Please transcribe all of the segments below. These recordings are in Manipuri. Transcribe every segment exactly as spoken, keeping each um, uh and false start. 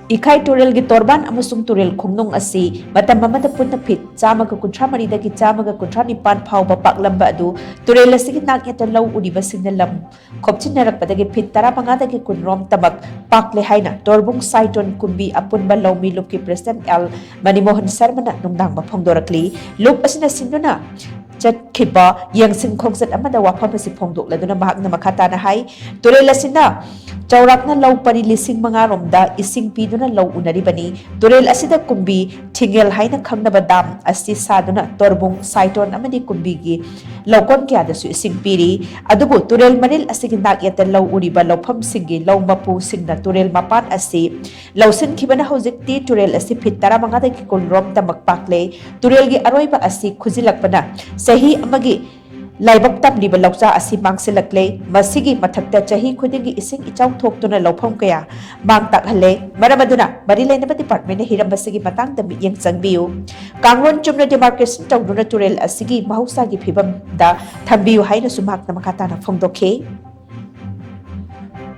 ꯏꯈꯥꯏ ꯇꯨꯔꯦꯜꯒꯤ ꯇꯣꯔꯕꯥꯟ ꯑꯃꯁꯨꯡ ꯇꯨꯔꯦꯜ ꯈꯣꯡꯅꯨꯡ ꯑꯁꯤ ꯃꯇꯝ ꯑꯃꯗ ꯄꯨꯟꯅ ꯐꯤꯠ ꯆꯥꯝꯃꯒ ꯀꯨꯟꯊ꯭ꯔꯥ ꯃꯔꯤꯗꯒꯤ ꯆꯥꯝꯃꯒ ꯀꯨꯟꯊ꯭ꯔꯥ ꯅꯤꯄꯥꯟ ꯐꯥꯎꯕ ꯄꯥꯛꯂꯝꯕ ꯑꯗꯨ ꯇꯨꯔꯦꯜ ꯑꯁꯤꯒꯤ ꯅꯥꯛꯌꯦꯠꯇ ꯂꯧ ꯎꯔꯤꯕꯁꯤꯡꯅ ꯂꯝ ꯈꯣꯞꯆꯤꯟꯅꯔꯛꯄꯗꯒꯤ ꯐꯤꯠ ꯇꯔꯥꯃꯉꯥꯗꯒꯤ ꯀꯨꯟꯔꯣꯝꯇꯃꯛ ꯄꯥꯛꯂꯦ ꯍꯥꯏꯅ ꯇꯣꯔꯕꯨꯡ ꯁꯥꯏꯇꯣꯟ ꯀꯨꯝꯕꯤ ꯑꯄꯨꯟꯕ ꯂꯧꯃꯤ ꯂꯨꯞꯀꯤ ꯄ꯭ꯔꯦꯁꯤꯗꯦꯟꯠ ꯑꯦꯜ ꯃꯅꯤꯃꯣꯍꯟ ꯁꯔꯃꯅ ꯅꯨꯡꯗꯥꯡꯕ ꯐꯣꯡꯗꯣꯔꯛꯂꯤ꯫ ꯂꯨꯞ ꯑꯁꯤꯅ ꯁꯤꯟꯗꯨꯅ ꯆꯠꯈꯤꯕ ꯌꯦꯡꯁꯤꯟ ꯈꯣꯡꯆꯠ ꯑꯃꯗ ꯋꯥꯐꯝ ꯑꯁꯤ ꯐꯣꯡꯗꯣꯛꯂꯗꯨꯅ ꯃꯍꯥꯛꯅ ꯃꯈꯥ ꯇꯥꯅ ꯍꯥꯏ, ꯇꯨꯔꯦꯜ ꯑꯁꯤꯅ ꯆꯥꯎꯔꯥꯛꯅ ꯂꯧ ꯄꯔꯤ ꯂꯤꯁꯤꯡ ꯃꯉꯥ ꯔꯣꯝꯗ ꯏꯁꯤꯡ ꯄꯤꯗꯨꯅ ꯂꯧ ꯎꯅꯔꯤꯕꯅꯤ꯫ ꯇꯨꯔꯦꯜ ꯑꯁꯤꯗ ꯀꯨꯝꯕꯤ ꯊꯤꯡꯒꯦꯜ ꯍꯥꯏꯅ ꯈꯪꯅꯕ ꯗꯥꯝ ꯑꯁꯤ ꯁꯥꯗꯨꯅ ꯇꯣꯔꯕꯨꯡ, ꯁꯥꯏꯇꯣꯟ ꯑꯃꯗꯤ ꯀꯨꯝꯕꯤꯒꯤ ꯂꯧꯀꯣꯟ ꯀꯌꯥꯗꯁꯨ ꯏꯁꯤꯡ ꯄꯤꯔꯤ꯫ ꯑꯗꯨꯕꯨ ꯇꯨꯔꯦꯜ ꯃꯔꯤꯜ ꯑꯁꯤꯒꯤ ꯅꯥꯛꯌꯦꯠꯇ ꯂꯧ ꯎꯔꯤꯕ ꯂꯧꯐꯝꯁꯤꯡꯒꯤ ꯂꯧ ꯃꯄꯨꯁꯤꯡꯅ ꯇꯨꯔꯦꯜ ꯃꯄꯥꯟ ꯑꯁꯤ ꯂꯧꯁꯤꯟꯈꯤꯕꯅ ꯍꯧꯖꯤꯛꯇꯤ ꯇꯨꯔꯦꯜ ꯑꯁꯤ ꯐꯤꯠ ꯇꯔꯥꯃꯉꯥꯗꯒꯤ ꯀꯨꯟ ꯔꯣꯝꯇꯃꯛ ꯄꯥꯛꯂꯦ꯫ ꯇꯨꯔꯦꯜꯒꯤ ꯑꯔꯣꯏꯕ ꯑꯁꯤ ꯈꯨꯖꯤꯜꯂꯛꯄꯅ ꯆꯍꯤ ꯑꯃꯒꯤ ꯂꯥꯏꯕꯛ ꯇꯝꯂꯤꯕ ꯂꯧꯆꯥ ꯑꯁꯤ ꯃꯥꯡꯁꯤꯜꯂꯛꯂꯦ꯫ ꯃꯁꯤꯒꯤ ꯃꯊꯛꯇ ꯆꯍꯤ ꯈꯨꯗꯤꯡꯒꯤ ꯏꯁꯤꯡ ꯏꯆꯥꯎ ꯊꯣꯛꯇꯨꯅ ꯂꯧꯐꯝ ꯀꯌꯥ ꯃꯥꯡ ꯇꯥꯛꯍꯜꯂꯦ꯫ ꯃꯔꯝ ꯑꯗꯨꯅ ꯃꯔꯤ ꯂꯩꯅꯕ ꯗꯤꯄꯥꯔꯠꯃꯦꯟꯅ ꯍꯤꯔꯝ ꯑꯁꯤꯒꯤ ꯃꯇꯥꯡꯗ ꯃꯤꯠꯌꯦꯡ ꯆꯪꯕꯤꯌꯨ꯫ ꯀꯥꯡꯂꯣꯟ ꯆꯨꯝꯅ ꯗꯤꯃꯥꯔꯀꯦꯁꯟ ꯇꯧꯗꯨꯅ ꯇꯨꯔꯦꯜ ꯑꯁꯤꯒꯤ ꯃꯍꯧꯁꯥꯒꯤ ꯐꯤꯕꯝꯗ ꯊꯝꯕꯤꯌꯨ ꯍꯥꯏꯅꯁꯨ ꯃꯍꯥꯛꯅ ꯃꯈꯥ ꯇꯥꯅ ꯐꯣꯡꯗꯣꯛꯈꯤ꯫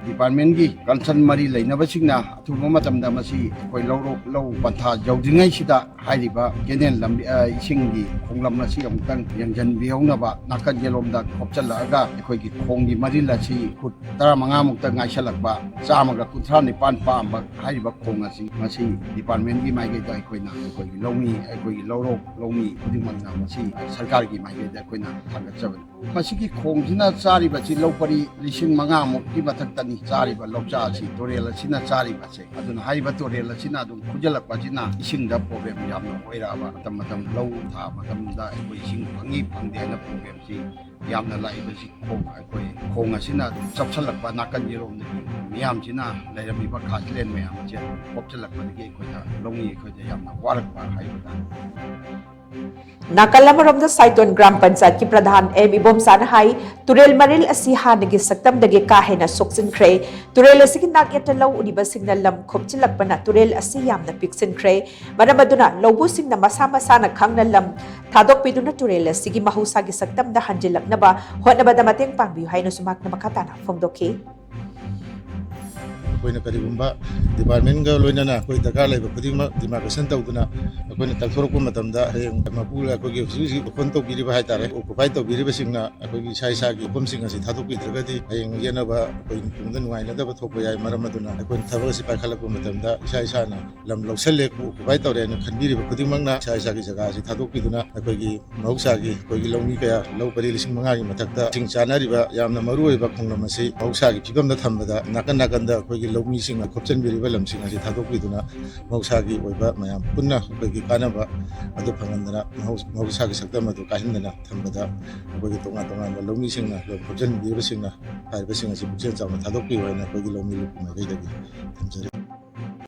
ꯗꯤꯄꯥꯔꯠꯃꯦꯟꯒꯤ ꯀꯟꯁꯔꯟ ꯃꯔꯤ ꯂꯩꯅꯕꯁꯤꯡꯅ ꯑꯊꯨꯕ ꯃꯇꯝꯗ ꯃꯁꯤ ꯑꯩꯈꯣꯏ ꯂꯧꯔꯣꯛ ꯂꯧ ꯄꯟꯊꯥ ꯌꯧꯗ꯭ꯔꯤꯉꯩꯁꯤꯗ ꯍꯥꯏꯔꯤꯕ ꯀꯦꯅꯦꯜ ꯂꯝꯕꯤ, ꯑ, ꯏꯁꯤꯡꯒꯤ ꯈꯣꯡꯂꯝ ꯑꯁꯤ ꯑꯃꯨꯛꯇꯪ ꯌꯦꯡꯁꯤꯟꯕꯤꯍꯧꯅꯕ, ꯅꯥꯀꯟ ꯌꯦꯠꯂꯣꯝꯗ ꯈꯣꯞꯆꯜꯂꯛꯑꯒ ꯑꯩꯈꯣꯏꯒꯤ ꯈꯣꯡꯒꯤ ꯃꯔꯤꯜ ꯑꯁꯤ ꯐꯨꯠ ꯇꯔꯥꯃꯉꯥꯃꯨꯛꯇ ꯉꯥꯏꯁꯜꯂꯛꯄ, ꯆꯥꯝꯃꯒ ꯀꯨꯟꯊ꯭ꯔꯥ ꯅꯤꯄꯥꯟ ꯄꯥꯝꯕ ꯍꯥꯏꯔꯤꯕ ꯈꯣꯡ ꯑꯁꯤ ꯃꯁꯤ ꯗꯤꯄꯥꯔꯠꯃꯦꯟꯒꯤ ꯃꯥꯏꯀꯩꯗ ꯑꯩꯈꯣꯏꯅ, ꯑꯩꯈꯣꯏꯒꯤ ꯂꯧꯃꯤ, ꯑꯩꯈꯣꯏꯒꯤ ꯂꯧꯔꯣꯛ ꯂꯧꯃꯤ ꯈꯨꯗꯤꯡꯃꯛꯅ ꯃꯁꯤ ꯁꯔꯀꯥꯔꯒꯤ ꯃꯥꯏꯀꯩꯗ ꯑꯩꯈꯣꯏꯅ ꯊꯥꯡꯒꯠꯆꯕꯅꯤ꯫ ꯃꯁꯤꯒꯤ ꯈꯣꯡꯁꯤꯅ ꯆꯥꯔꯤꯕꯁꯤ ꯂꯧ ꯄꯔꯤ ꯂꯤꯁꯤꯡ ꯃꯉꯥꯃꯨꯛꯀꯤ ꯃꯊꯛꯇꯅꯤ ꯆꯥꯔꯤꯕ ꯂꯧꯆꯥ ꯑꯁꯤ, ꯇꯨꯔꯦꯜ ꯑꯁꯤꯅ ꯆꯥꯔꯤꯕꯁꯦ꯫ ꯑꯗꯨꯅ ꯍꯥꯏꯔꯤꯕ ꯇꯨꯔꯦꯜ ꯑꯁꯤꯅ ꯑꯗꯨꯝ ꯈꯨꯖꯤꯜꯂꯛꯄꯁꯤꯅ ꯏꯁꯤꯡꯗ ꯄ꯭ꯔꯣꯕ꯭ꯂꯦꯝ ꯌꯥꯝꯅ ꯑꯣꯏꯔꯛꯑꯕ, ꯃꯇꯝ ꯃꯇꯝ ꯂꯧ ꯊꯥ ꯃꯇꯝꯗ ꯑꯩꯈꯣꯏ ꯏꯁꯤꯡ ꯐꯪꯉꯤ ꯐꯪꯗꯦ ꯍꯥꯏꯅ ꯄ꯭ꯔꯣꯕ꯭ꯂꯦꯝꯁꯤ ꯌꯥꯝꯅ ꯂꯥꯛꯏꯕꯁꯤ ꯈꯣꯡ, ꯑꯩꯈꯣꯏ ꯈꯣꯡ ꯑꯁꯤꯅ ꯑꯗꯨꯝ ꯆꯞꯁꯤꯜꯂꯛꯄ, ꯅꯥꯀꯟ ꯌꯦꯔꯣꯝꯗꯒꯤ ꯃꯤꯌꯥꯝꯁꯤꯅ ꯂꯩꯔꯝꯃꯤꯕ ꯈꯥꯁꯂꯦꯟ ꯃꯌꯥꯝ ꯑꯁꯤ ꯑꯗꯨꯝ ꯈꯣꯞꯆꯤꯜꯂꯛꯄꯗꯒꯤ ꯑꯩꯈꯣꯏꯗ ꯂꯧꯃꯤ ꯑꯩꯈꯣꯏꯗ ꯌꯥꯝꯅ ꯋꯥꯔꯛꯄ ꯍꯥꯏꯕ ꯇꯥꯔꯦ꯫ ꯅꯥꯀꯜ ꯑꯃꯔꯣꯝꯗ ꯁꯥꯏꯇꯣꯟ ꯒ꯭ꯔꯥꯝ ꯄꯟꯆꯥꯌꯠꯀꯤ ꯄ꯭ꯔꯙꯥꯟ ꯑꯦꯝ ꯏꯕꯣꯝꯆꯥꯅ ꯍꯥꯏ, ꯇꯨꯔꯦꯜ ꯃꯔꯤꯜ ꯑꯁꯤ ꯍꯥꯟꯅꯒꯤ ꯁꯛꯇꯝꯗꯒꯤ ꯀꯥ ꯍꯦꯟꯅ ꯁꯣꯛꯆꯤꯟꯈ꯭ꯔꯦ꯫ ꯇꯨꯔꯦꯜ ꯑꯁꯤꯒꯤ ꯅꯥꯛꯌꯦꯠꯇ ꯂꯧ ꯎꯔꯤꯕꯁꯤꯡꯅ ꯂꯝ ꯈꯣꯞꯆꯤꯜꯂꯛꯄꯅ ꯇꯨꯔꯦꯜ ꯑꯁꯤ ꯌꯥꯝꯅ ꯄꯤꯛꯁꯤꯟꯈ꯭ꯔꯦ꯫ ꯃꯔꯝ ꯑꯗꯨꯅ ꯂꯧꯕꯨꯁꯤꯡꯅ ꯃꯁꯥ ꯃꯁꯥꯅ ꯈꯪꯅ ꯂꯝ ꯊꯥꯗꯣꯛꯄꯤꯗꯨꯅ ꯇꯨꯔꯦꯜ ꯑꯁꯤꯒꯤ ꯃꯍꯧꯁꯥꯒꯤ ꯁꯛꯇꯝꯗ ꯍꯟꯖꯤꯜꯂꯛꯅꯕ ꯍꯣꯠꯅꯕꯗ ꯃꯇꯦꯡ ꯄꯥꯡꯕꯤꯌꯨ ꯍꯥꯏꯅꯁꯨ ꯃꯍꯥꯛꯅ ꯃꯈꯥ ꯇꯥꯅ ꯐꯣꯡꯗꯣꯛꯈꯤ꯫ ꯑꯩꯈꯣꯏꯅ ꯀꯔꯤꯒꯨꯝꯕ ꯗꯤꯄꯥꯔꯠꯃꯦꯟꯒ ꯂꯣꯏꯅꯅ ꯑꯩꯈꯣꯏ ꯗꯔꯀꯥꯔ ꯂꯩꯕ ꯈꯨꯗꯤꯡꯃꯛ ꯗꯤꯃꯥꯔꯀꯦꯁꯟ ꯇꯧꯗꯨꯅ ꯑꯩꯈꯣꯏꯅ ꯇꯛꯊꯣꯔꯛꯄ ꯃꯇꯝꯗ, ꯍꯌꯦꯡ ꯃꯄꯨ ꯑꯩꯈꯣꯏꯒꯤ ꯍꯧꯖꯤꯛ ꯍꯧꯖꯤꯛ ꯑꯣꯀꯨꯄꯥꯏ ꯇꯧꯕꯤꯔꯤꯕ ꯍꯥꯏꯇꯥꯔꯦ, ꯑꯣꯀꯨꯄꯥꯏ ꯇꯧꯕꯤꯔꯤꯕꯁꯤꯡꯅ ꯑꯩꯈꯣꯏꯒꯤ ꯏꯁꯥ ꯏꯁꯥꯒꯤ ꯌꯨꯝꯐꯝꯁꯤꯡ ꯑꯁꯤ ꯊꯥꯗꯣꯛꯄꯤꯗ꯭ꯔꯒꯗꯤ ꯍꯌꯦꯡ ꯌꯦꯠꯅꯕ, ꯑꯩꯈꯣꯏ ꯇꯨꯡꯗ ꯅꯨꯡꯉꯥꯏꯅꯗꯕ ꯊꯣꯛꯄ ꯌꯥꯏ꯫ ꯃꯔꯝ ꯑꯗꯨꯅ ꯑꯩꯈꯣꯏꯅ ꯊꯕꯛ ꯑꯁꯤ ꯄꯥꯏꯈꯠꯂꯛꯄ ꯃꯇꯝꯗ ꯏꯁꯥ ꯏꯁꯥꯅ ꯂꯝ ꯂꯧꯁꯜꯂꯦ, ꯑꯣꯀꯨꯄꯥꯏ ꯇꯧꯔꯦ ꯍꯥꯏꯅ ꯈꯟꯕꯤꯔꯤꯕ ꯈꯨꯗꯤꯡꯃꯛꯅ ꯏꯁꯥ ꯏꯁꯥꯒꯤ ꯖꯒꯥ ꯑꯁꯤ ꯊꯥꯗꯣꯛꯄꯤꯗꯨꯅ ꯑꯩꯈꯣꯏꯒꯤ ꯃꯍꯧꯁꯥꯒꯤ ꯑꯩꯈꯣꯏꯒꯤ ꯂꯧꯃꯤ ꯀꯌꯥ, ꯂꯧ ꯄꯔꯤ ꯂꯤꯁꯤꯡ ꯃꯉꯥꯒꯤ ꯃꯊꯛꯇ ꯏꯁꯤꯡ ꯆꯥꯅꯔꯤꯕ ꯌꯥꯝꯅ ꯃꯔꯨꯑꯣꯏꯕ ꯈꯣꯡꯂꯝ ꯑꯁꯤ ꯃꯍꯧꯁꯥꯒꯤ ꯐꯤꯕꯝꯗ ꯊꯝꯕꯗ, ꯅꯥꯀꯟ ꯅꯥꯀꯟꯗ ꯑꯩꯈꯣꯏꯒꯤ ꯂꯧꯃꯤꯁꯤꯡꯅ ꯈꯣꯞꯆꯤꯟꯕꯤꯔꯤꯕ ꯂꯝꯁꯤꯡ ꯑꯁꯤ ꯊꯥꯗꯣꯛꯄꯤꯗꯨꯅ ꯃꯍꯧꯁꯥꯒꯤ ꯑꯣꯏꯕ ꯃꯌꯥꯝ ꯄꯨꯟꯅ ꯑꯩꯈꯣꯏꯒꯤ ꯀꯥꯟꯅꯕ ꯑꯗꯨ ꯐꯪꯍꯟꯗꯅ ꯃꯍꯧ-, ꯃꯍꯧꯁꯥꯒꯤ ꯁꯛꯇꯝ ꯑꯗꯨ ꯀꯥꯏꯍꯟꯗꯅ ꯊꯝꯕꯗ ꯑꯩꯈꯣꯏꯒꯤ ꯇꯣꯉꯥꯟ ꯇꯣꯉꯥꯟꯕ ꯂꯧꯃꯤꯁꯤꯡꯅ, ꯂꯧ ꯈꯣꯞꯆꯤꯟꯕꯤꯔꯤꯕꯁꯤꯡꯅ ꯍꯥꯏꯔꯤꯕꯁꯤꯡ ꯑꯁꯤ ꯄꯨꯛꯆꯦꯜ ꯆꯥꯎꯅ ꯊꯥꯗꯣꯛꯄꯤꯌꯨ ꯍꯥꯏꯅ ꯑꯩꯈꯣꯏꯒꯤ ꯂꯧꯃꯤ ꯂꯨꯞꯀꯤ ꯃꯥꯏꯀꯩꯗꯒꯤ ꯊꯝꯖꯔꯤ꯫